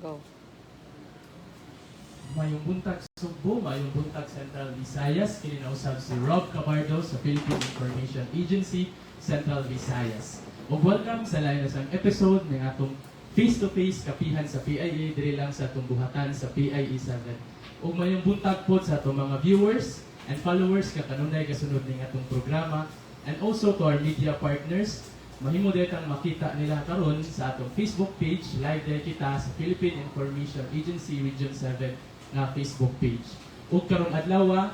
Go. Mayong buntag, Sugbo, mayong buntag, Central Visayas. Kini na usab si Rob Cabardo sa Philippine Information Agency, Central Visayas. Ug welcome sa lain na episode ng atong face-to-face kapihan sa PIA diri lang sa atong buhatan sa PIA 7. Ug mayong buntag pod sa atong mga viewers and followers ka kanunay kasunod ning atong programa and also to our media partners. Mahimo diay tang makita nila karon sa atong Facebook page. Live diay kita sa Philippine Information Agency Region 7 nga Facebook page. Ug karong adlaw,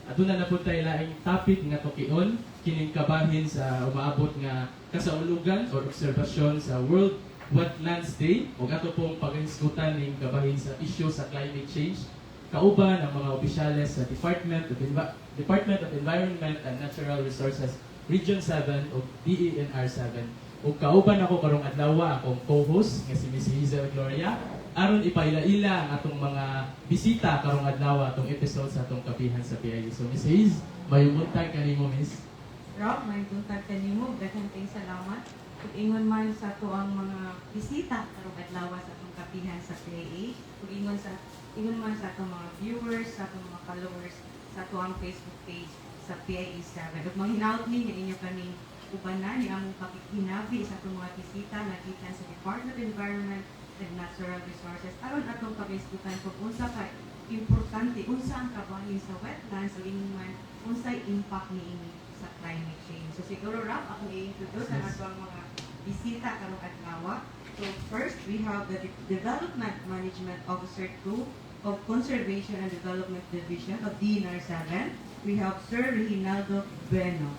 aduna na pud tay laing topic nga tukion, kining kabahin sa umaabot nga kasaulugan or obserbasyon sa World Wetlands Day, ug ato pong paghisgutan ning kabahin sa issue sa climate change kauban ang mga opisyales sa Department of Environment and Natural Resources Region 7 o DENR 7. Ug kauban ako karong adlaw akong co-host nga si Miss Hazel Gloria aron ipaila-ila ang atong mga bisita karong adlaw, atong episode sa atong kapihan sa PIA. So Miss Haze, mayong buntag kanimo, Miss. Rob, may buntag kanimo, daghan kayong salamat. Ug ingon man sa atoang mga bisita karong adlaw sa atong kapihan sa PIA, ug ingon man sa atong mga viewers, sa atong mga followers sa atoang Facebook page sa PIA 7. Ug manghinaot ni nga inyo kaming ubanan ni among pakighinabi sa atong mga bisita nga gikan sa Department of Environment and Natural Resources aron atong paghisgutan kung unsa ka importante, unsa ang kabahin sa wetlands ug ingon man unsay impact niini sa climate change. So siguro, Rob, akong i-introduce ang atong mga bisita karong adlaw. So first, we have the Development Management Officer 2 of Conservation and Development Division of DENR 7. We have Sir Reginaldo Bueno.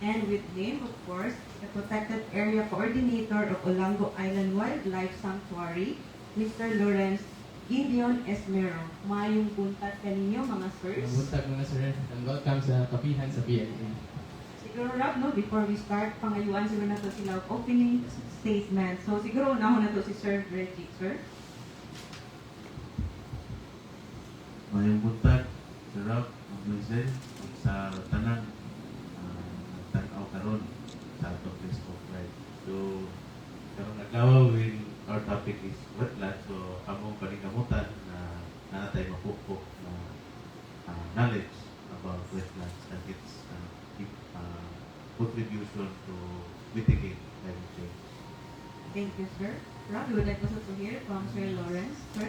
And with him, of course, the Protected Area Coordinator of Olango Island Wildlife Sanctuary, Mr. Lawrence Gideon Esmero. Mayong buntag kaninyo, mga sirs. Mayong buntag, mga sir, and welcome sa kapihan sa PIA. Siguro, Rob, no, before we start, pangayuan siguro nato sila og opening statement. So siguro unahon nato si Sir Reggie. Sir? Mayong buntag, Sir Rob, Ma'am Lizelle, ug sa tanang nagtan-aw karon sa atong Facebook Live. So, karong adlaw will our topic is wetland. So, among paningkamutan na naa tay mapukpok na knowledge about wetlands and its contribution to mitigate climate change. Thank you, sir. Rob, we would like also to hear from Sir Lawrence. Sir?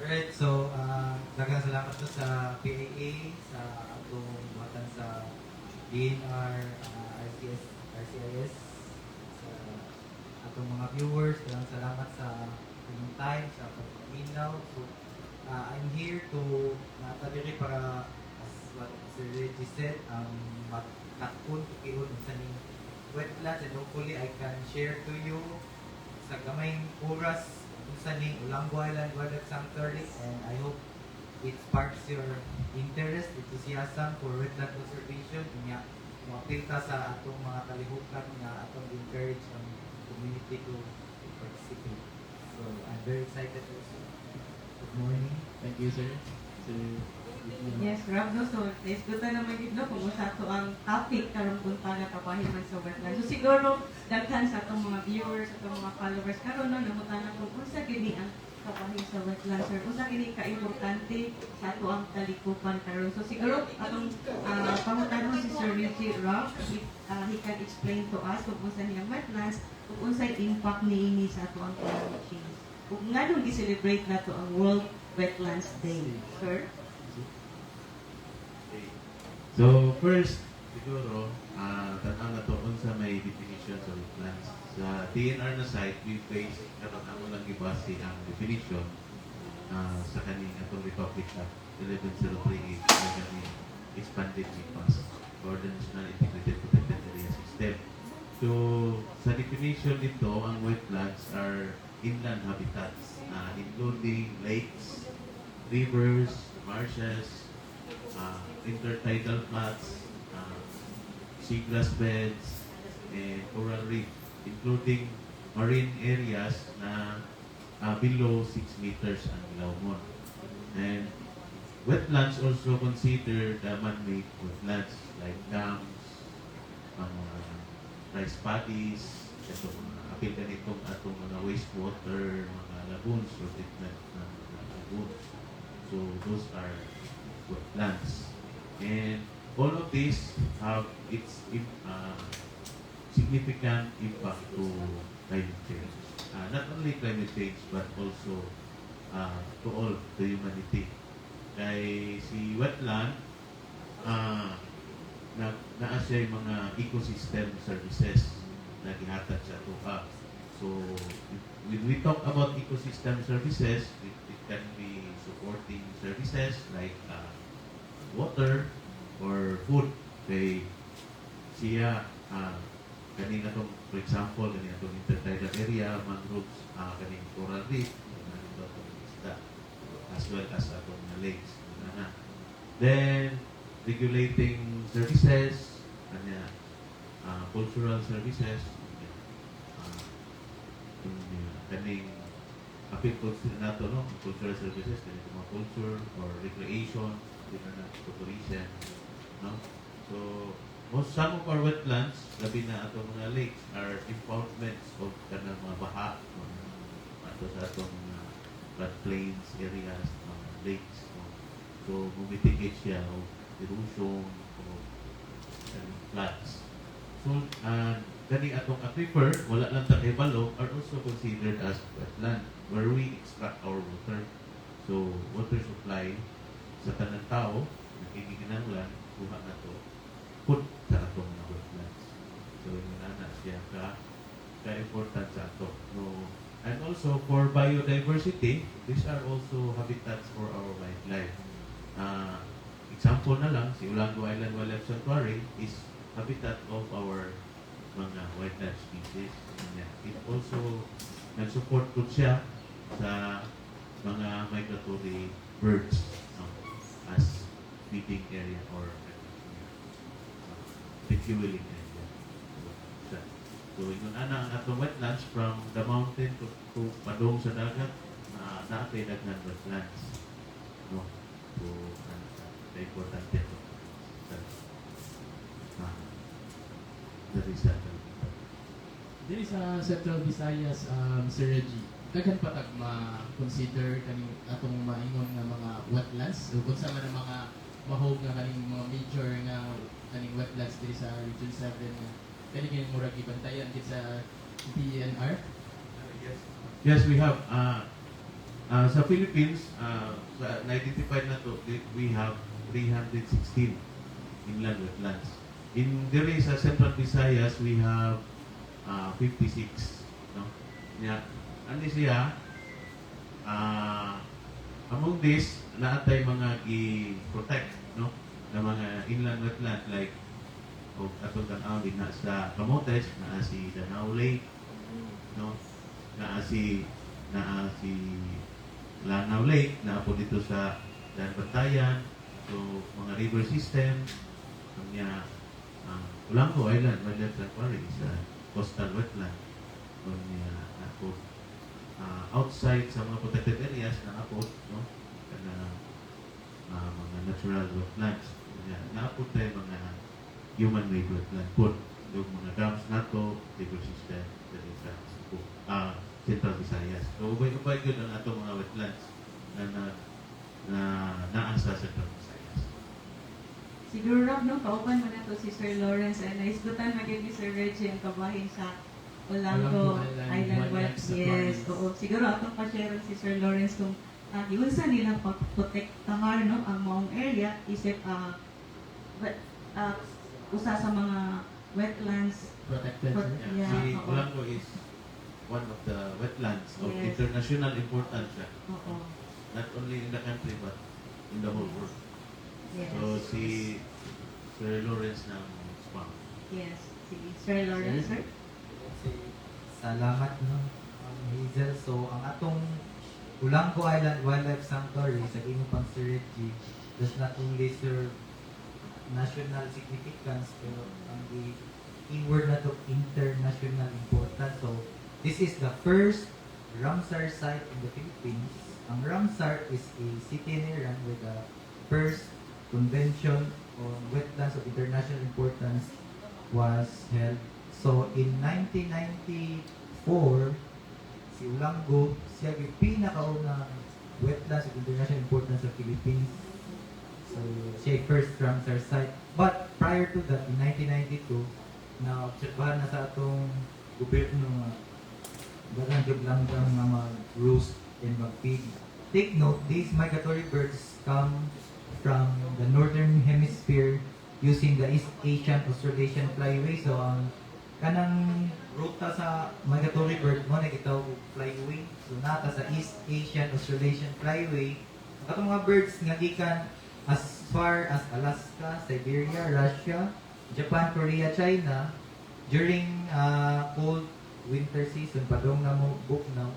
Alright, so daghang salamat to sa PIA, sa atong buhatan sa DENR, RCS, RCIS, sa atong mga viewers, daghang salamat sa inyong time, sa pagpaminaw. So, I'm here to naa ta diri para, as what Sir Reggie said, magkatkon tukion sa ning wetlands, and hopefully I can share to you sa gamayng oras unsa ning Olango Island Wildlife Sanctuary, and I hope it sparks your interest, enthusiasm for wetland conservation, unya moapil ta sa atong mga kalihukan nga atong encourage ang community to participate. So I'm very excited also. Good morning. Thank you, sir. Sir. Yes, Rob, no? So, let's go ta naman gid, no, kung unsa to ang topic karong buntag nga kabahin man sa wetland. So, siguro, daghan sa atong mga viewers, sa atong mga followers karon, no, nangutana kung unsa gid ni ang kabahin sa wetland, sir. Unsa gini ka-importante sa ato ang talikupan karon. So, siguro, atong pangutanon si Sir Richie, Rob, if he can explain to us kung unsa niyang wetlands, kung unsay impact niini sa ato ang climate change. Ug nganong gi-celebrate nato ang World Wetlands Day, sir? Okay. So first, siguro, tan-aw nato unsa may definition sa wetlands. Sa DENR na site, we base karon amo lang gibase ang definition sa kaning atong Republic Act 11038 na kaning expanded NIPAS or the National Integrated Protected Area System. So, sa definition nito, ang wetlands are inland habitats including lakes, rivers, marshes, intertidal flats, seagrass beds, and coral reef, including marine areas na below 6 meters ang ilawmon. And wetlands also consider the man-made wetlands like dams, mga rice paddies, ito mga apil kanitong atong mga wastewater, mga lagoons or treatment ng lagoons. So those are wetlands. And all of these have its significant impact to climate change. Not only climate change but also to all the humanity. Kay si wetland, na naa siya yung mga ecosystem services na gihatag sa atoa. So, when we talk about ecosystem services, it can be supporting services like water or food. Kay siya, kanina tong, for example, kanina tong intertidal area, mangroves, kaning coral reef, kanina itong isda, as well as atong mga lakes. Ana. Then, regulating services, kanya, cultural services, yung, kaning apil consider nato, no, cultural services, kaning mga culture or recreation, di na na tourism, no? So most, some of our wetlands, labi na atong mga lakes, are impoundments of kanang mga baha, mga ato sa atong mga floodplains areas, mga lakes, no? So mumitigate siya og erosion o kanang floods. So gani atong aquifer, wala lang ta kahibalo, are also considered as wetland where we extract our water. So water supply sa tanang tao nakikinahanglan, kuha na to put sa atong mga wetlands. So yun na siya ka important sa ato, no? And also for biodiversity, these are also habitats for our wildlife. Example na lang, si Olango Island Wildlife Sanctuary is habitat of our mga wildlife species. Yeah. It also nag-support po siya sa mga migratory birds, no, as feeding area or refueling area. So ingon ana ang atong wetlands from the mountain to padung sa dagat na naa kay daghan wetlands. No. So ano siya, importante to sa diri sa Diri sa Central Visayas, Sir Reggie, daghan pa tag ma-consider kaning atong maingon nga mga wetlands o kung sa man ang mga mahog nga kaning mga major nga kaning wetlands diri sa Region 7 nga kani kini murag gibantayan gid sa DENR? Yes. Yes, we have. Sa Philippines, sa, na-identify na to, we have 316 inland wetlands. In diri sa Central Visayas, we have 56. No? Nya, ano siya? Among this, naa tay mga gi-protect, no, na mga inland wetland like o atong tan-aw din na sa Camotes, naa si Danao Lake, no? Naa si Lanao Lake, naa po dito sa Daanbantayan, so mga river system, kanya Olango Island Wildlife Sanctuary is a coastal wetland. Kanya naa po outside sa mga protected areas naa po, no, kana mga natural wetlands. Kanya naa po tayo mga human-made wetland po. Yung mga dams nato, river system, diri sa Cebu, Central Visayas. So, ubay-ubay yun ang atong mga wetlands na naa sa Central Visayas. Siguro, Rob, no, kauban mo na to si Sir Lawrence ay naisgutan na gyud ni Sir Reggie ang kabahin sa Olango Olango Island Island Wildlife Wet. Yes, Sanctuary. Oo. Siguro atong pa-share si Sir Lawrence kung giunsa nilang pagprotektahar, no, ang maong area isip but, usa sa mga wetlands Protected, sir. Yeah. Yeah, Si oo. Olango is one of the wetlands of international importance siya. Not only in the country but in the whole world. So si Sir Lawrence ng SPAM. Yes. Sige, Sir Lawrence, sir. Salamat, no, Ma'am Hazel. So ang atong Olango Island Wildlife Sanctuary sa imong pang Sir Reggie does not only serve national significance pero ang the keyword na to, international importance. So this is the first Ramsar site in the Philippines. Ang Ramsar is a city in Iran with the first convention on wetlands of international importance was held. So in 1994, si si Olango siya gyud pinakaunang wetlands of international importance sa Philippines. So siya yung first Ramsar site. But prior to that, in 1992, na-obserbahan na sa atong gobyerno nga daghan gyud langgam nga mag-roost and mag-feed. Take note, these migratory birds come from the Northern Hemisphere using the East Asian Australasian Flyway. So ang kanang ruta sa migratory bird mao na gitawag og flyway. So naa ta sa East Asian Australasian Flyway. Ang katong mga birds nga gikan as far as Alaska, Siberia, Russia, Japan, Korea, China during cold winter season, padong na mo bugnaw,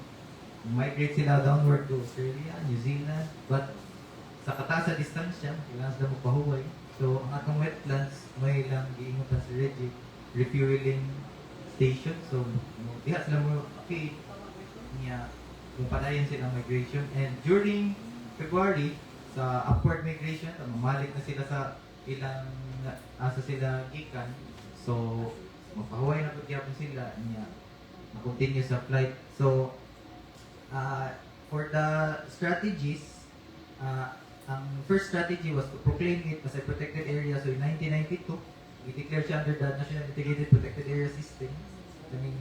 migrate sila downward to Australia, New Zealand, but sa kataas sa distansya, kailangan sila magpahuway. So, ang atong wetlands, may lang giingon si Reggie, refueling station. So, diha sila mo feed niya kung padayon sila migration. And during February, sa upward migration, mamalik na sila sa ilang asa sila gikan. So, mapahuway na pud gyapon sila niya continue sa flight. So, for the strategies, ang first strategy was to proclaim it as a protected area. So in 1992, i-declare siya under the National Integrated Protected Area System. I mean,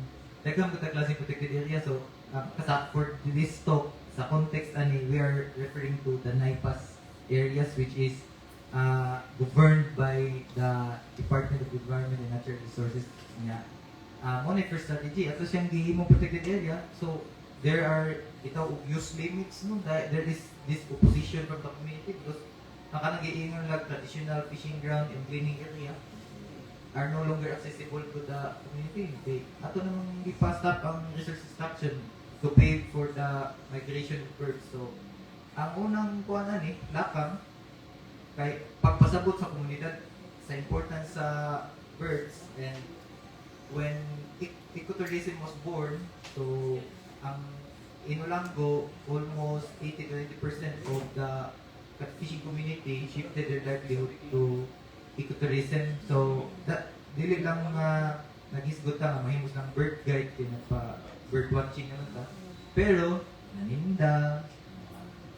daghang kita klaseng protected area. So, kasa for this talk, sa context ani, we are referring to the NIPAS areas, which is governed by the Department of Environment and Natural Resources niya. Mao na first strategy. Ato siyang gihimong protected area. So, there are ito use limits, no? There is this opposition from the community because ang kanang giingon lang traditional fishing ground and cleaning area are no longer accessible to the community. They, ato namang gipa-stop ang resource extraction to pave for the migration of birds. So, ang unang kuan ani, lakang, kay pagpasabot sa komunidad sa importance sa birds. And when ecotourism was born, so ang in Olango, almost 80 to 90% of the fishing community shifted their livelihood to ecotourism. So, that, dili lang nga naghisgot ta nga mahimos lang bird guide kay nagpa bird watching naman ta. Pero naninda,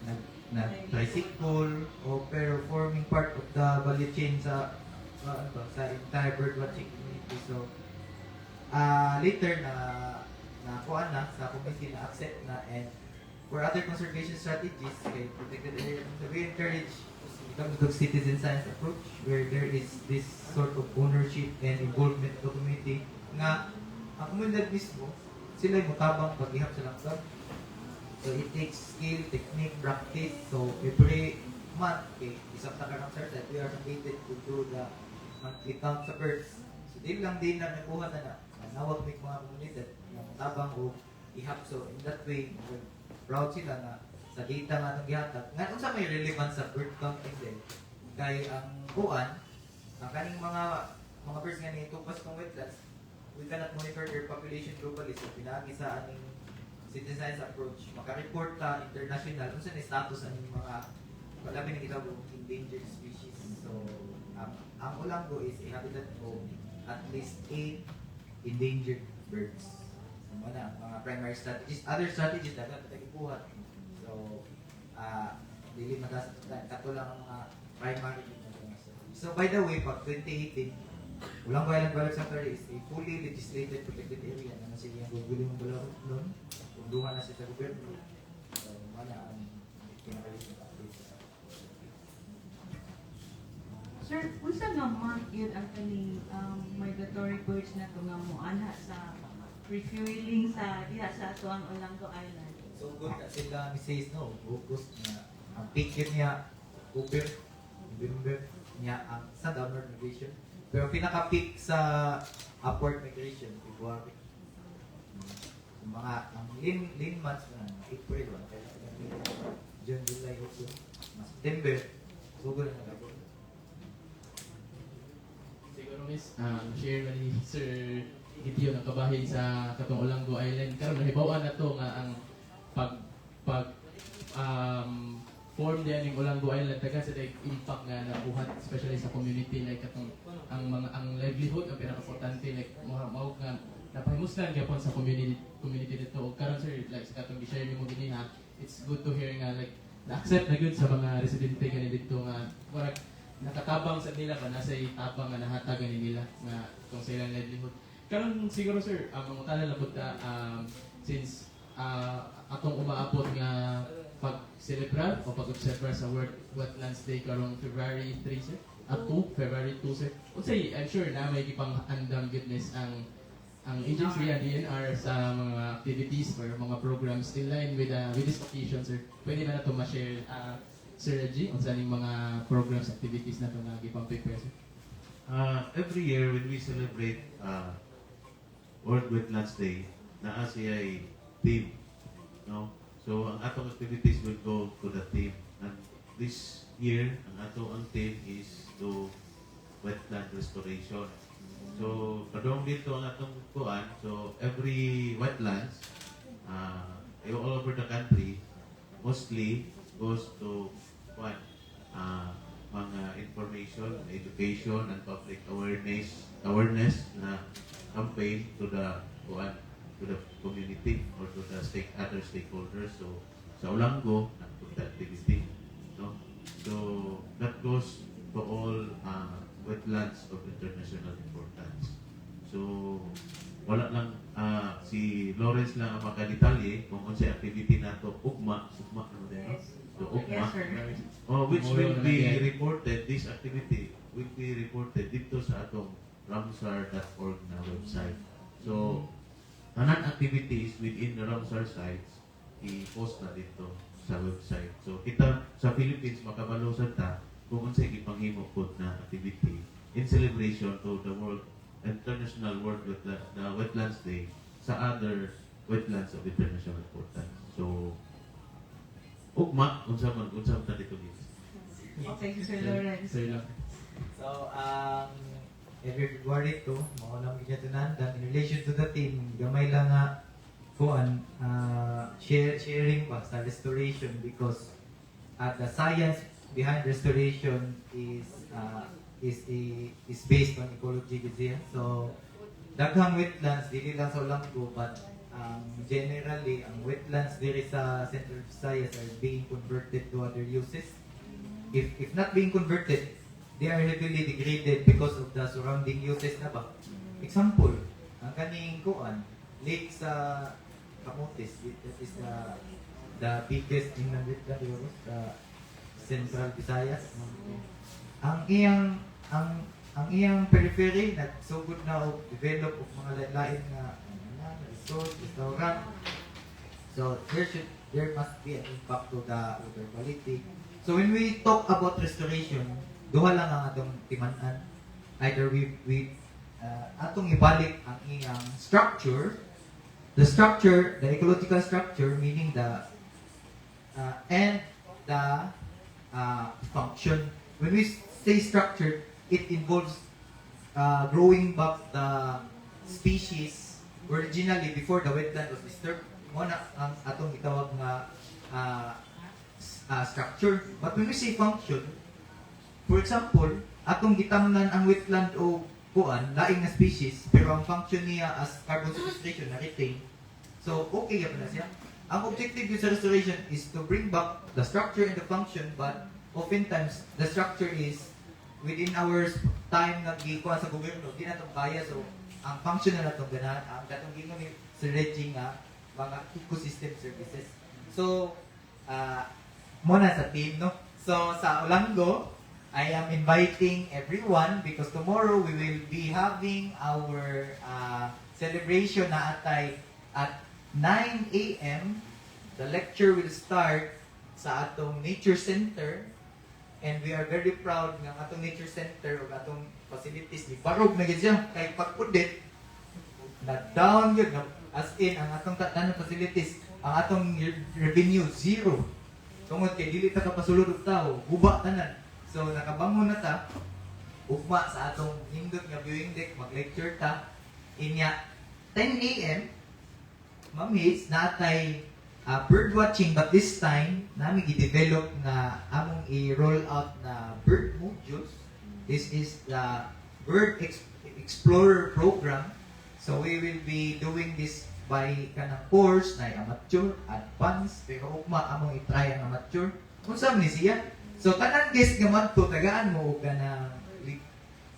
nag nag tricycle o pero forming part of the value chain sa ano ba, sa entire bird watching community. So, later na nakuha na sa committee, na accept na. And for other conservation strategies kay protected area, so we encourage the citizen science approach where there is this sort of ownership and involvement of the community nga ang komunidad mismo sila yung mutabang paghihap sa langgam. So it takes skill, technique, practice. So every month kay isang ta ka sir that we are mandated to do the monthly count sa birds. So di lang din na nakuha na na nawag may mga komunidad nga tabang o ihap. So in that way, proud sila na sa data nga atong gihatag nga unsa may relevance sa bird counting din kay ang kuan, ang kaning mga birds nga nitupas tong wetlands, we cannot monitor their population globally. So pinaagi sa aning citizen science approach, maka-report ta international unsa ni status aning mga labi na gitawag og endangered species. So ang Olango is a habitat of at least eight endangered birds. So mao na ang mga primary strategies. Other strategies, daghan pa gibuhat. So dili matas kato lang ang mga primary strategies. So by the way, pag 2018, Olango Island Wildlife Sanctuary is a fully legislated protected area na nasa iyang gugulong balahutdon. Punduhan na siya sa gobyerno. So mao na ang pinaka-recent update sa Sir, unsa nga month yun ang kaning migratory birds na to nga moanha sa refueling sa diha sa atoang Olango Island? So good na sila ni says, no, August nga ang peak yun niya October, November niya ang sa downward migration. Pero pinaka-peak sa upward migration, February. So, mga ang lean months na April, wala kaya June, July, August, mga September, sugod na nagabot. Siguro, miss, share na ni Sir Gideon ang kabahin sa katong Olango Island. Karon nahibaw-an na to nga ang pag pag form diyan ning Olango Island, daghan sa like impact nga nabuhat, especially sa community, like katong ang mga ang livelihood ang pinaka-importante, like mao nga Napahimuslan gyapon sa community dito. Ug karon, sir, like sa katong gi-share nimo gini ha, it's good to hear nga like na-accept na gyud sa mga residente gani dito nga murag nakatabang sa nila ba, nasa tabang nga nahatag gani nila nga kung sa ilang livelihood. Karon siguro, sir, ang mangutana lang pud ta, since atong umaabot nga pag-celebrar o pag-observe sa World Wetlands Day karong February 3, sir, at 2, February 2, sir. Unsay, I'm sure na may gipang andam goodness ang agency, ang DENR, sa mga activities or mga programs in line with this occasion, sir. Pwede ba nato ma-share, Sir Reggie, unsa ning mga programs, activities na to nga gipang prepare, sir? Every year when we celebrate World Wetlands Day, naa siya theme. No? So, ang atong activities will go to the theme. And this year, ang ato ang theme is to wetland restoration. So, padung dito ang atong kuan. So, every wetlands all over the country, mostly goes to kuan, mga information, education, and public awareness na campaign to the kuan, to the community or to the stake other stakeholders. So, sa Olango, nagpunta activity. No? So, that goes to all wetlands of international importance. So, wala lang, si Lawrence lang ang makadetalye kung unsay activity nato ugma, ugma ano din, no? Yes. So, ugma. Yes, sir. Oh, which will Tomorrow be na yan. Reported, this activity will be reported dito sa atong ramsar.org na website. So, tanan activities within the Ramsar sites, i-post na dito sa website. So, kita sa Philippines, makabalo sad ta kung unsay gipanghimo pod na activity in celebration to the World International World Wetland, the Wetlands Day sa other wetlands of international importance. So, ugma, unsa man ta dito guys. Okay, Sir Lawrence. Sir lang. So, every February 2, mao lang gyud tunandan. In relation to the theme, gamay lang nga kuan, sharing ba sa restoration because the science behind restoration is based on ecology gud siya. So, daghang wetlands dili lang sa Olango, but generally ang wetlands diri sa Central Visayas are being converted to other uses. If not being converted, they are heavily degraded because of the surrounding uses na ba. Example, ang kaning kuan, lake sa Camotes, that is the biggest inland wetland, di ba, boss? Sa Central Visayas. Ang iyang periphery nagsugod na og develop og mga lain-lain nga ano na, resort, restaurant. So there must be an impact to the water quality. So when we talk about restoration, duha lang ang atong timan-an. Either we atong ibalik ang iyang structure, the structure, the ecological structure, meaning the and the function. When we say structure, it involves growing back the species originally before the wetland was disturbed. Mao na ang atong gitawag nga structure. But when we say function, for example, atong gitamnan ang wetland o kuan, laing nga species, pero ang function niya as carbon sequestration na retain. So, okay pa na siya. Ang objective yun sa restoration is to bring back the structure and the function, but oftentimes, the structure is within our time nga gikuha sa gobyerno, di na itong kaya. So, ang function na natong ganahan, ang katong gingon ni Sir Reggie nga, mga ecosystem services. So, mao na sa theme, no? So, sa Olango, I am inviting everyone because tomorrow we will be having our celebration na atay at 9 a.m. The lecture will start sa atong Nature Center and we are very proud nga ang atong Nature Center ug atong facilities ni barog na gyud siya kay pagpudit na down gyud na, as in ang atong tanan facilities, ang atong revenue zero tungod kay dili ta kapasulod og tao, guba tanan. So nakabangon na ta ugma sa atong nindot nga viewing deck, mag-lecture ta. Inya 10 a.m., Ma'am Haze, natay bird watching, but this time nami gi-develop nga among i-roll out na bird modules. This is the Bird Explorer program. So we will be doing this by kanang course na amateur, advanced, pero ugma among i-try ang amateur. Unsa man ni siya? So tanan guest nga madto, tagaan mo og kanang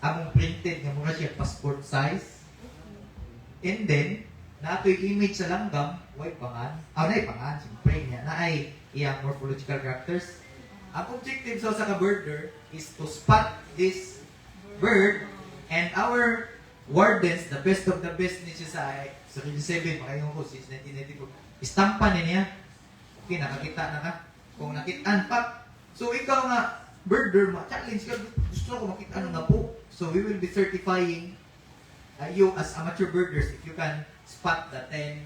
among printed nga mura siya passport size. And then natoy image sa langgam, way pangan. Ah, nay pangan, siyempre niya. Naay iyang morphological characters. Ang objective sa usa ka birder is to spot this bird, and our wardens, the best of the best ni siya sa Region 7, makaingon ko since 1994, istampa ni niya. Okay, nakakita na ka. Kung nakitaan pa. So ikaw nga, birder, ma-challenge ka, gusto ko makita ano nga po. So we will be certifying you as amateur birders if you can spot the 10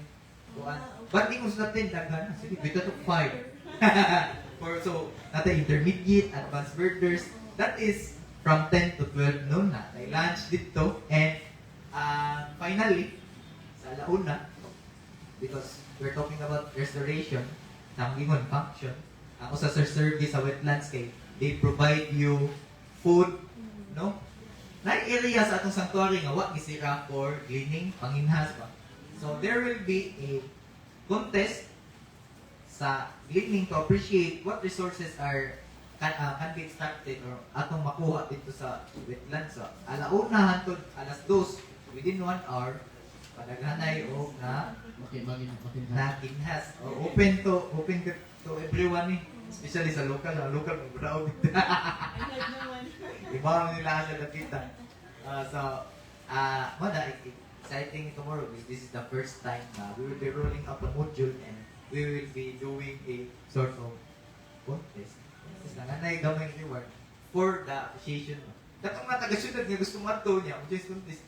kuan. But di ko sa 10 daghan. Sige, bitaw to 5. For so, nata intermediate, advanced birders. That is from 10 to 12 noon na. May lunch dito. And finally, sa alauna, because we're talking about restoration, sa ingon function, ang usa sa service sa wetlands kay they provide you food, no? Na area sa atong sanctuary nga wa gisira for gleaning, panginhas ba. So there will be a contest sa gleaning to appreciate what resources are can be extracted or atong makuha dito sa wetland. So alauna hantod alas 2, within 1 hour, padaghanay og na Okay, magin makin naginhas. O, open to everyone eh. Especially sa local, ang local magburaog. Iba nila sa nakita. So, wala, exciting tomorrow because this is the first time na we will be rolling out a module and we will be doing a sort of contest. Contest lang, anay gamay reward for the appreciation. Katong mga taga-syudad nga gusto mo niya, mo just contest.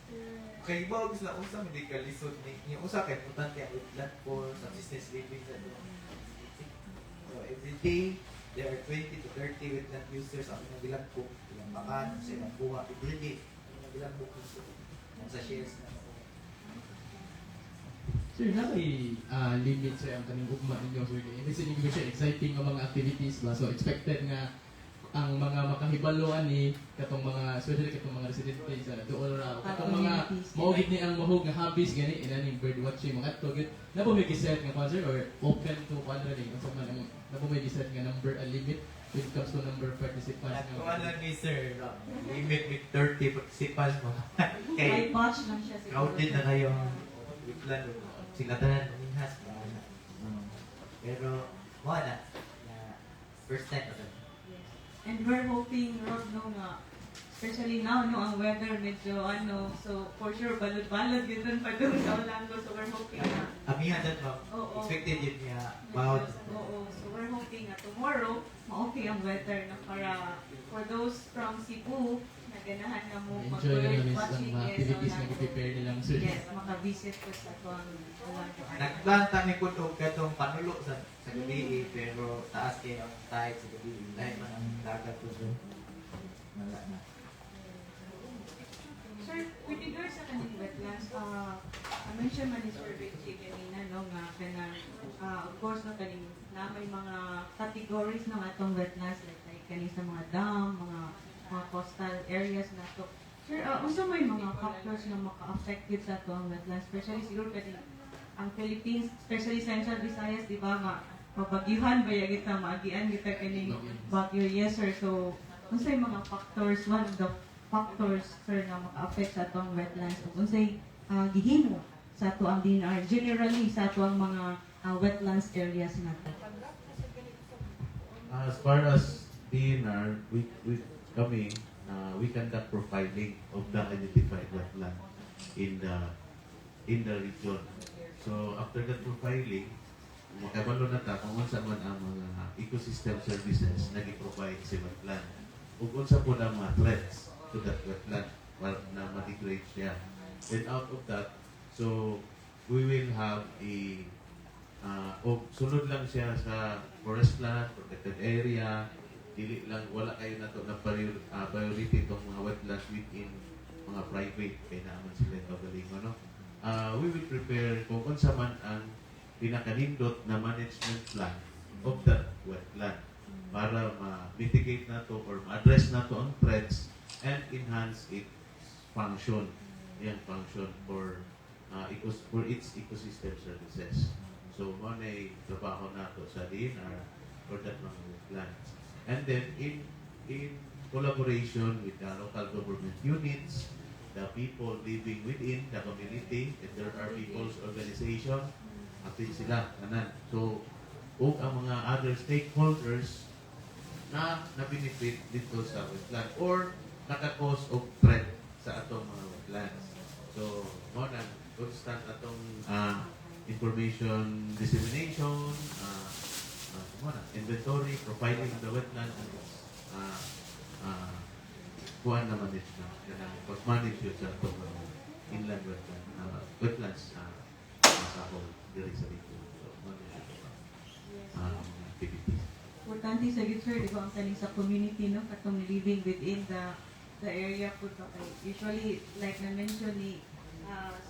Kay iba og sila unsa man di kalisod ni niya, usa kay importante ang wetland for subsistence living sa ato. So every day there are 20 to 30 wetland users ang mga gilagbo, ilang makan, sa ilang buha every day ang mga gilagbo so, sa shares na makuha. Sir, na may limit sa ang kaning ugma ninyo, sir? Ibig sabihin ko siya exciting nga mga activities ba? So expected nga ang mga makahibalo ani katong mga, especially katong mga residente sa dool ra o katong mga Communities. Mao gid ni ang mahog nga hobbies gani inaning bird watching mga adto gid na po may giset nga kwan, sir, or open to kwan ra ni unsa man ang na po may giset nga number, a limit when it comes to number of participants nga? Nagkuha lang ni sir, no? Limit with 30 participants mo. May Kay batch lang siya siguro. Crowded na kayo wetland. Sila tanan minhas ba na. Pero mo na na first time pa. Yes. And we're hoping, Rob, no, nga, especially now, no, ang weather medyo, ano, so for sure, balod-balod yun dun pa dun sa Olango. So we're hoping na, Amihan dyan, ma'am. Oo. Expected yun niya. About. Oo, so we're hoping na tomorrow, ma-okay ang weather na para for those from Cebu na ganahan na mo Enjoy na mag-bird namin sa watching, mga yes, activities na Olango. gi-prepare nilang, sir. Yes, maka-visit po sa atong Olango. Nagplan kami po og katong panulo sa gabi eh, pero taas kayo ang tide sa gabi. Dahil man ang dagat po doon. Wala na. Sir, with regards sa kaning wetlands, I mentioned man ni Sir Richie kanina, no, nga kanang, of course, no, kaning na may mga categories ng atong wetlands, like kaning sa mga dam, mga coastal areas na to. Sir, unsa may mga factors na maka-affect yun sa atong wetlands, especially siguro kaning ang Philippines, especially Central Visayas, di ba, ma mabagyuhan ba ya kita, maagian kita kaning bagyo? Yes, sir. So, unsay mga factors, one of the factors, sir, nga maka-affect sa atong wetlands ug unsay gihimo sa ato ang DENR generally sa ato ang mga wetlands areas nato? As far as DENR, we kami, we conduct profiling of the identified wetland in the region. So after that profiling, makabalo na ta kung unsa man ang mga ecosystem services na gi-provide sa wetland ug unsa po ang mga threats to that wetland para na ma-degrade siya. Then out of that, so we will have a o sunod lang siya sa forest land, protected area, dili lang, wala kayo na to na priority itong mga wetlands within mga private kay naaman sila yung kaugalingon, no? We will prepare kung unsa man ang pinakanindot na management plan of that wetland para ma-mitigate nato or ma-address nato ang threats and enhance its function, yung function for for its ecosystem services. So, mao na trabaho nato sa DENR for that mga wetlands. And then, in collaboration with the local government units, the people living within the community, if there are people's organization, apil sila, tanan. So, ug ang mga other stakeholders na na-benefit dito sa wetland or naka-cause of threat sa atong mga wetlands. So, mao na constant atong information dissemination, mao na, inventory, profiling of the wetland and its kuan na management, kanang pag-manage yun sa atong mga inland wetlands sa whole diri sa region. So, mao na siya activities. Importante sa gyud, sir, di ba, ang kaning sa community, no, katong living within the area po ba kay usually, like na mention ni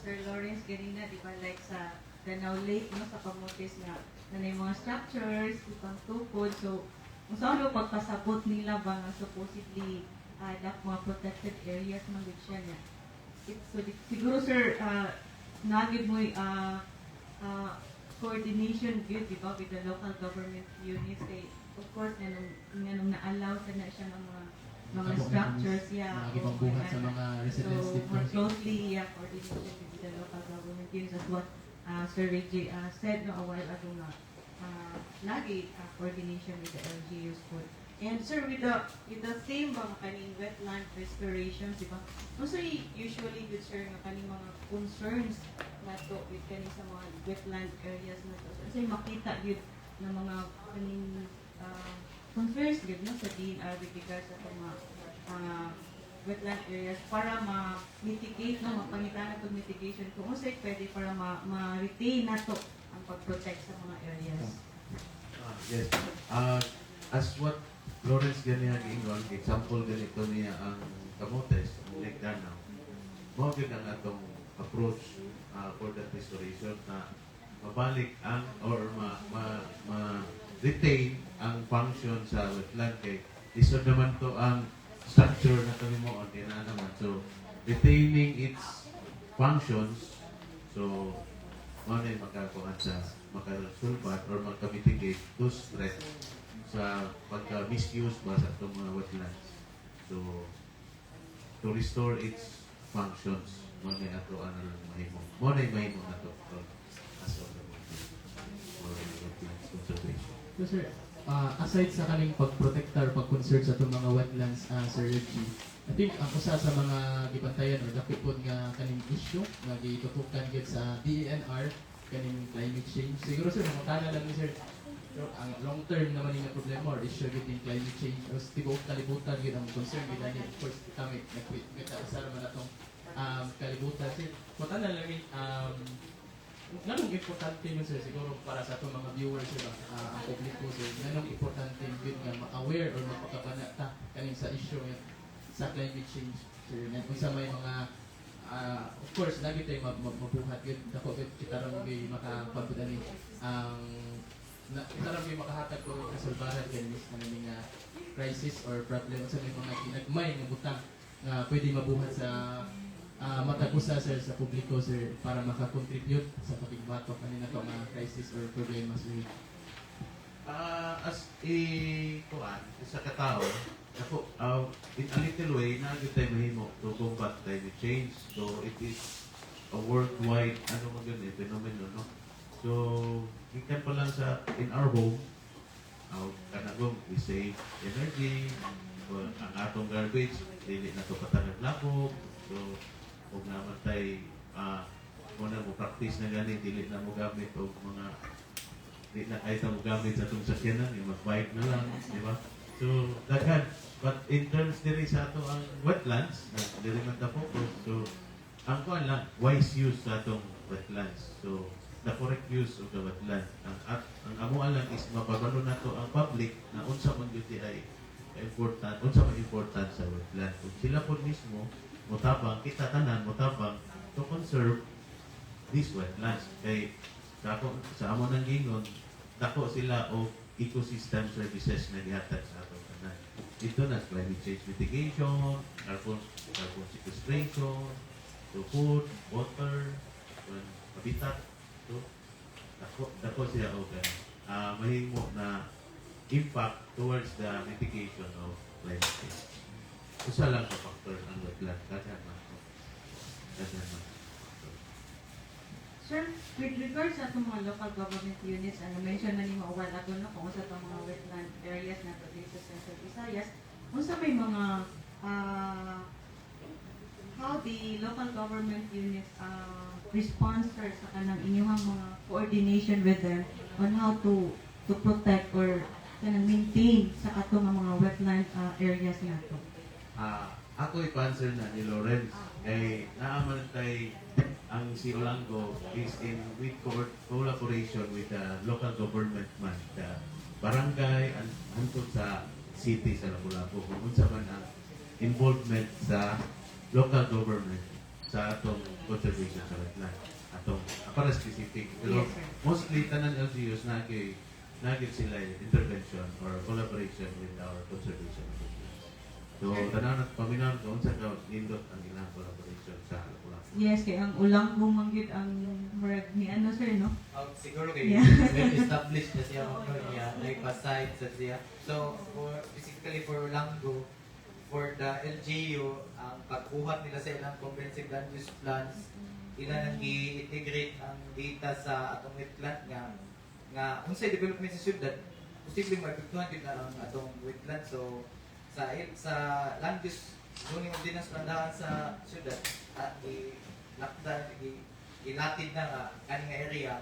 Sir Lawrence ganina, di ba, like sa Danao Lake, no, sa Camotes nga na yung mga structures ipang tukod. So kung sa ano pagpasabot nila ba nga supposedly dak mga protected areas man gud siya niya. So siguro, sir, naa gyud mo coordination gyud, di ba, with the local government units kay of course nganong na-allow sa na siya ng mga structures, yeah. Mga gipangbuhat sa mga residents So, dito. More closely, yeah, coordination with the local government units as what Sir Reggie said, no, a while ago nga lagi coordination with the LGUs po. And sir, with the theme ba nga kaning wetland restoration, di ba? Unsay usually good, sir, nga kaning mga concerns nato with kaning sa mga wetland areas nato? So, unsay makita gyud na mga kaning concerns gyud, no, sa DENR with regards sa mga wetland areas para ma-mitigate, no, mapangita na mitigation kung unsay pwede para ma-retain nato ang pag-protect sa mga areas? Ah, yes. As what Lawrence ganiha giingon, example ganito niya ang Camotes, ang Lake Danao. Mao gyud ang atong approach for that restoration na mabalik ang or ma retain ang function sa wetland kay lisod naman to ang structure na kami mo on na naman. So retaining its functions, so mao na yung makakuha sa makasulbat or makamitigate those threats sa pagka-misuse ba sa itong mga wetlands. So, to restore its functions, mao na ato ano lang mahimo. Mao na mahimo nato as of the moment for wetlands conservation. So sir, aside sa kaning pagprotektar, pag-conserve sa itong mga wetlands, Sir Reggie, I think ang usa sa mga gibantayan or dako pod nga kaning issue nga gitutukan gyud sa DENR kaning climate change. Siguro, sir, mangutana lang ni sir, pero ang long term naman nga problema or issue gyud ning climate change o sa tibuok kalibutan gyud ang concern gyud ani. Of course, kami nagkausar man atong kalibutan, sir. Mangutana lang ni nganong importante yun, sir, siguro para sa atong mga viewers, sir ba, ang publiko, sir, nganong importante yun nga ma-aware or mapakabana ta kaning sa issue nga sa climate change, sir, nga unsa may mga of course lagi tayo mabuhat gyud dako gyud kita ron gyud makapagod ani ang na kita ron gyud makahatag og kasulbaran kani ani nga crisis or problem, sa may mga ginagmay nga butang nga pwede mabuhat sa matag usa, sir, sa publiko, sir, para makakontribute sa pakigbatok ani na to nga crisis or problema, sir? As a kuan, sa katao, ako, in a little way, naa gyud tayo mahimo to combat climate change. So, it is a worldwide, ano man yun, eh, phenomenon, no? So, gikan pa lang sa, in our home, kanagong, we save energy, well, ang atong garbage, dili na to patanag labog. So, kung naman tay, muna mo practice na gani, dili na mo gamit og mga di na kahit mo gamit sa atong sakyanan, yung mag-bike na lang, di ba? So, daghan. But in terms diri sa ato ang wetlands, na diri man ta focus, so, ang kuan lang, wise use sa atong wetlands. So, the correct use of the wetland. Ang amo lang is mapabalo nato ang public na unsa man gyud di ay important, unsa man important sa wetland. Kung sila po mismo motabang, kita tanan motabang to conserve these wetlands. Kay sa ako sa amo nang gingon, dako sila og ecosystem services na gihatag sa atong tanan. Ito na climate change mitigation, carbon sequestration, so food, water, kuan habitat. So dako dako siya og mahimo na impact towards the mitigation of climate change. Usa lang ka factor ang wetland, daghan man. Daghan man factor. Sir, with regards sa atong mga local government units, ano, mention na nimo a while ago, no, kung sa atong mga wetland areas na dito sa Central Visayas, unsa may mga how the local government units respond, sir, sa kanang inyong mga coordination with them on how to protect or kanang maintain sa katong mga wetland areas nato? Ah, ako ipa-answer na ni Lawrence kay naa man kay ang si Olango is in with collaboration with the local government man, the barangay and hangtod sa city sa Lapu-Lapu, kung unsa man ang involvement sa local government sa atong conservation sa wetland atong para specific, pero Yes, sir. Mostly tanan LGUs na kay nagit sila intervention or collaboration with our conservation of wetlands. So, tanan at paminaw ko unsa ka nindot ang ilang collaboration sa Lapu-Lapu. Yes, kay ang Olango man gyud ang murag ni ano, sir, no? Siguro kay well established na siya no, niya, like pa-site sa siya. So, for, specifically for Olango, for the LGU, ang pagbuhat nila sa ilang comprehensive land use plans, ilan ang i-integrate ang data sa atong wetland nga nga unsay development sa syudad, posibleng maepektuhan gyud na ang atong wetland. So, sa land use zoning ordinance plandahan sa syudad, at i-lakdan, ilatid na nga kani nga area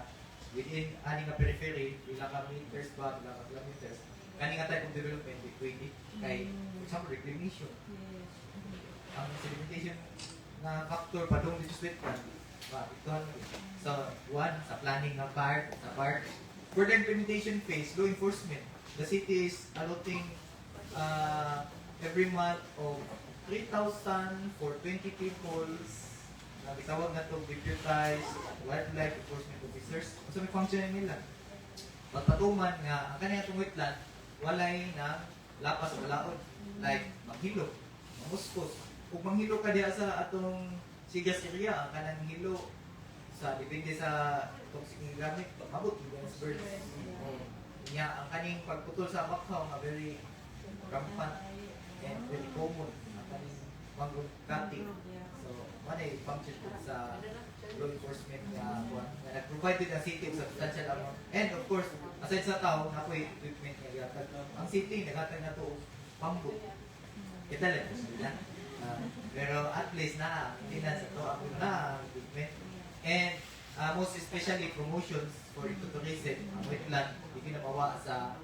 within ani nga periphery, pila ka meters ba, pila ka kilometers, kani nga type of development di pwede kay, for example, reclamation, ang sedimentation na factor padung dito sa wetland, maapektuhan mo. So one sa planning nga part, sa part for the implementation phase, law enforcement, the city is allotting every month of 3,000 for 20 people na gitawag na to deputized wildlife enforcement officers. So may function nila pagpatuman nga ang kaniyang atong wetland walay na lapas o balaod like manghilo, manguskos. Ug manghilo ka diha sa atong seagrass area, ang kanang hilo sa depende sa toxic nga gamit, mabot gyud sa birds. O nya ang kaning pagputol sa bakhaw nga very rampant and very common, ang kaning mangrove cutting. So mo na function pud sa law enforcement nga kuan nga nag-provide din ang city og substantial amount. And of course, aside sa tao, naa poy equipment nga gihatag ang city, naghatag na to og pambot kita lang sila. Pero at least na maintenance sa to ang na ang equipment and most especially promotions for ecotourism. Ang wetland di na mawa sa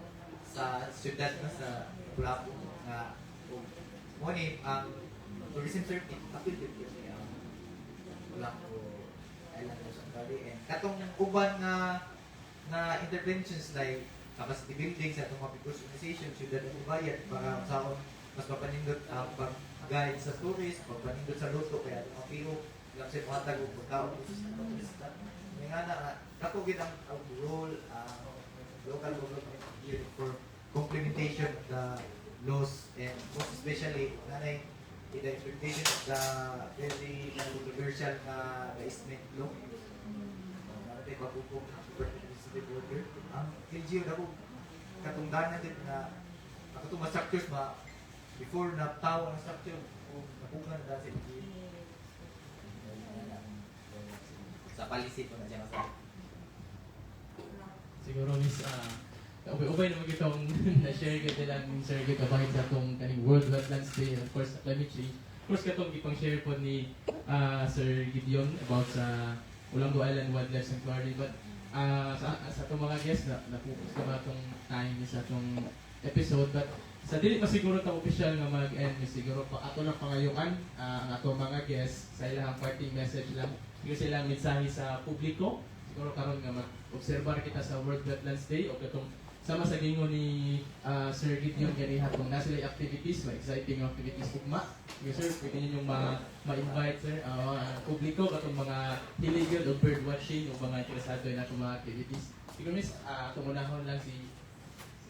syudad, no, sa Lapu-Lapu nga ug mo ni ang tourism circuit, apil din gyud niya ang Olango Island Sanctuary. And katong uban nga nga interventions like capacity building sa atong mga people's organization, syudad ug bayad, para saon mas mapanindot ang pag-guide sa tourist, pagpanindot sa luto kaya atong mga PO lang sa muhatag og pagkaon sa mga turista. May nga na dako gid ang role ang local government unit for complementation of the laws and most especially nanay in the implementation of the very controversial na easement law. Naa tay bagong super administrative order. Ang LGU dako katungdanan din na ang katong mga structures ba before na tao ang structure o napugan na dahil sa LGU. Sa policy ko na siya masabi. Siguro, Miss, ubay-ubay naman itong na-share ko lang Sir Git about sa atong kaning World Wetlands Day and of course sa climate change. Of course, katong ipang share po ni Sir Gideon about sa Olango Island Wildlife Sanctuary. But sa atong mga guests, na na-focus na ba itong time sa atong episode. But sa dili pa siguro ta official nga mag-end, miss, siguro pa ato lang pangayuan ang atong mga guests sa ilang parting message lang. Siguro silang mensahe sa publiko. Siguro karon nga mag-obserbar kita sa World Wetlands Day o katong sama sa gingon ni Sir Gideon ganiha kung naa sila activities, mga exciting activities ugma. Sige sir, pwede ninyong ma-invite, sir, ang publiko katong mga hilig o bird watching o mga interesado na atong mga activities. Siguro, miss, atong unahon lang si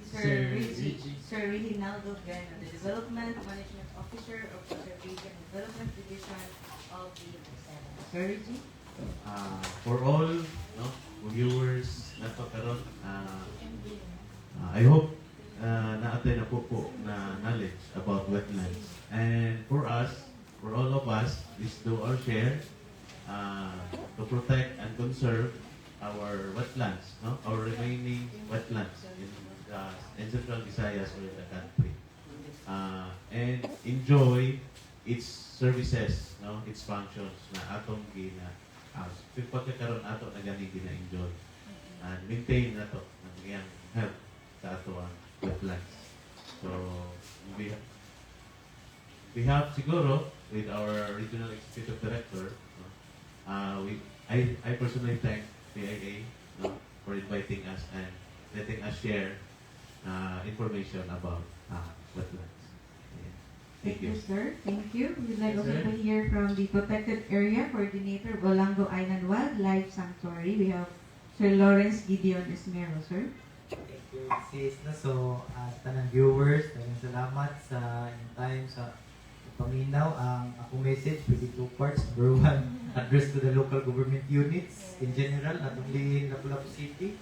Sir, Sir Reggie, Reggie. Sir Reginaldo Gano, the Development Management Officer of Conservation and Development Division of the Sir Reggie? For all, no, viewers nato karon, I hope naa tay napupo na knowledge about wetlands. And for us, for all of us, is do our share to protect and conserve our wetlands, no? Our remaining wetlands in Central Visayas or in the country. And enjoy its services, no? Its functions na atong gina pagkakaroon ato na gani gina-enjoy and maintain nato ang iyang health sa ato ang wetlands. So, we behalf siguro with our regional executive director, no, I personally thank PIA, no, for inviting us and letting us share information about wetlands. Ayan. Thank Thank you. you, sir. Thank you. We'd like Yes, also sir. To hear from the Protected Area Coordinator, Olango Island Wildlife Sanctuary. We have Sir Lawrence Gideon Esmero, sir. Thank you, sis. No? So, sa tanang viewers, daghang salamat sa inyong time sa paminaw. Ang akong message, pwede two parts. Number one, address to the local government units in general, not only in Lapu-Lapu City.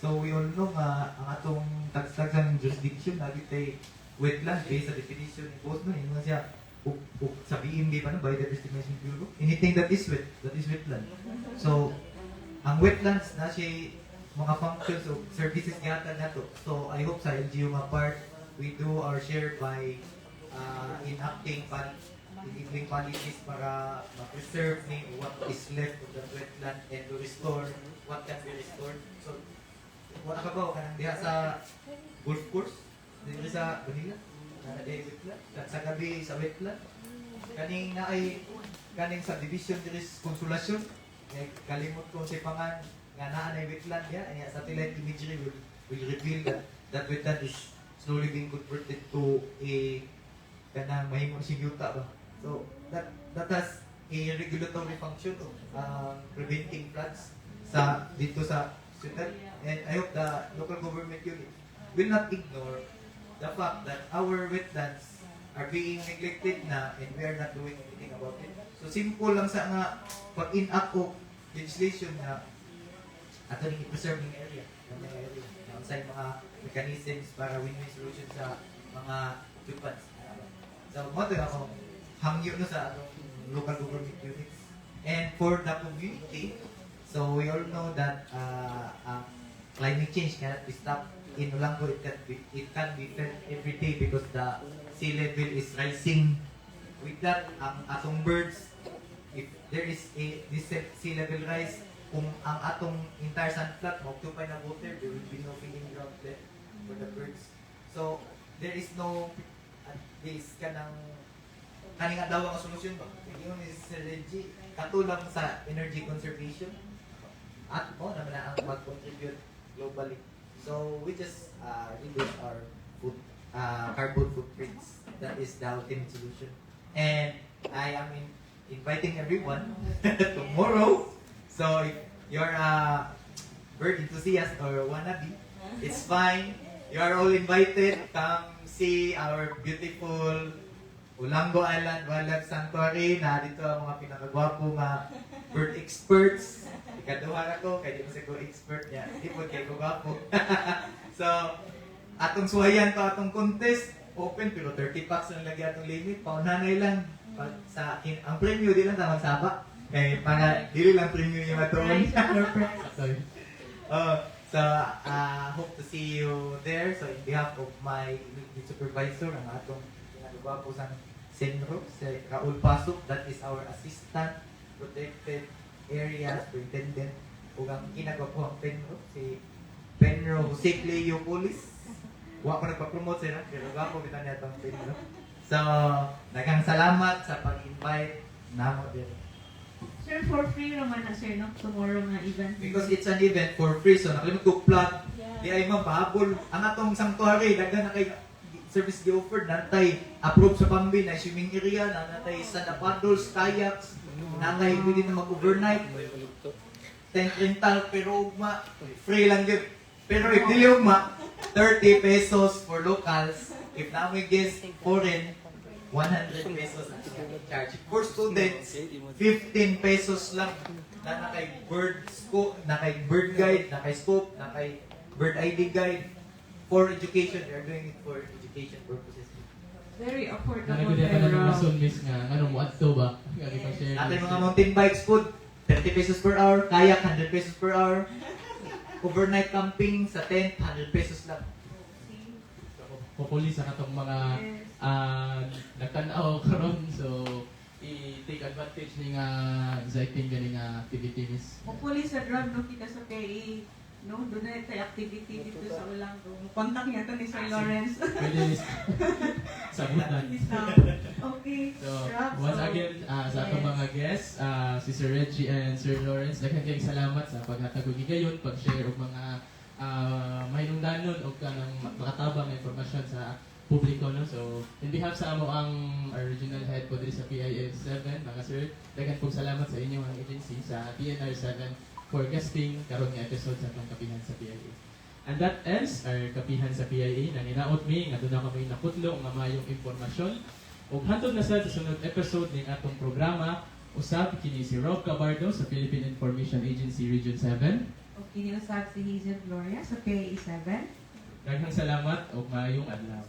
So, we all know nga ang atong tagsagang jurisdiction, lagi tay wetland based sa definition ni boss, no? Ingon siya, ug sa BMB pa, no? Biodiversity Management Bureau, anything that is wet, that is wetland. So, ang wetlands na siya mga functions o services gihatag nato. So I hope sa LGU nga part, we do our share by enacting enabling policies para ma-preserve ni what is left of the wetland and to restore what can be restored. So wala ka ba kanang diha sa golf course diri sa Manila na diha wetland sa gabi sa wetland kaning naay kaning subdivision diri sa Consolacion eh, kalimot ko sa pangan nga naa na wetland diha and satellite imagery will reveal that that wetland is slowly being converted to a kanang mahimo siya yuta ba. So that has a regulatory function of preventing floods sa dito sa syudad, and I hope the local government unit will not ignore the fact that our wetlands are being neglected na and we are not doing anything about it. So simple lang sa nga pag-enact og legislation na ato ning i-preserve ning area, ng area. Na unsay mga mechanisms para win-win solution sa mga occupants. So mo to ako hangyo, no, sa atong local government units. And for the community, so we all know that ang climate change cannot be stopped in Olango. It can be felt every day because the sea level is rising. With that, ang atong birds, if there is a this sea level rise, kung ang atong entire sand flat ma-occupy na water, there will be no feeding ground left for the birds. So there is no this kanang kaning adlaw ang solusyon ba? Ingon ni Sir Reggie, katulang sa energy conservation at mo naman na ang mag-contribute globally. So we just reduce our food carbon footprints. That is the ultimate solution. And I am inviting everyone tomorrow. So if you're a bird enthusiast or wannabe, it's fine. You are all invited. Come see our beautiful Olango Island Wildlife Sanctuary na dito ang mga pinakagwapo nga bird experts. Ikaduha na ko, kay di mo ko expert niya. Di po kay ko gwapo. So, atong suwayan pa atong contest, open pero 30 packs lang lagi atong limit. Paunhanay lang. Pag sa akin, ang premyo di lang ta magsaba. Kay para dili lang premyo yung matuon. Prize, door prize. Sorry. So, hope to see you there. So, in behalf of my immediate supervisor, ang atong pinakagwapo sa Senro, si Raul Pasok, that is our assistant protected area superintendent, ug ang kinagwapo ang Penro, si Penro Jose Cleo Polis. Wa ko nagpa-promote sila, pero gwapo bitaw niya atong Penro. So, daghang salamat sa pag-invite namo diri. Sir, for free naman na, sir, no? Tomorrow nga event. Because it's an event for free, so nakalimot ko plug. Di ay ma'am, pahabol. Ang atong sanctuary, daghan na kay service gi-offered, natay approve sa Pambin, na swimming area, na natay stand paddles, kayaks, natay pwede na mag-overnight, tent rental, pero ugma, free lang yun. Pero if dili ugma, 30 pesos for locals. If na may guest foreign, ₱100 ang charge. For students, ₱15 lang na nakay bird scope, nakay bird guide, nakay scope, nakay bird ID guide for education. We are doing it for education purposes. Very affordable Nanago niya kay ka ng Rob. rason, miss, nga ano mo adto ba? Nga gipa-share. Natin mga mountain bikes food, ₱30 per hour, kayak ₱100 per hour. Overnight camping sa tent, ₱100 lang. See? Hopefully sa katong mga nagtan-aw karon, so i-take advantage ni nga exciting gani nga activity, miss. Hopefully sa Rob, no, kita sa PIA, no, doon na tayo activity dito sa Olango. Contact niya to ni Sir Lawrence. Pwede, miss. Sabutan. Okay. So, Rob, once so, again, sa atong mga guests, si Sir Reggie and Sir Lawrence, daghan kayong salamat sa paghatag og higayon, pag-share og mga mahinungdanon og kanang makatabang nga impormasyon sa publiko, no. So, in behalf sa amo ang our regional head po diri sa PIA 7, mga sir, daghan pong salamat sa inyong ang agency sa DENR 7 for guesting karon nga episode sa atong Kapihan sa PIA. And that ends our Kapihan sa PIA. Nanginaot mi nga duna kami nakutlo nga mayong impormasyon. Ug hantod na sa sunod episode ning atong programa, usab kini si Rob Cabardo sa Philippine Information Agency Region 7. Okay, usab si Hazel Gloria sa PIA 7. Daghang salamat ug maayong adlaw.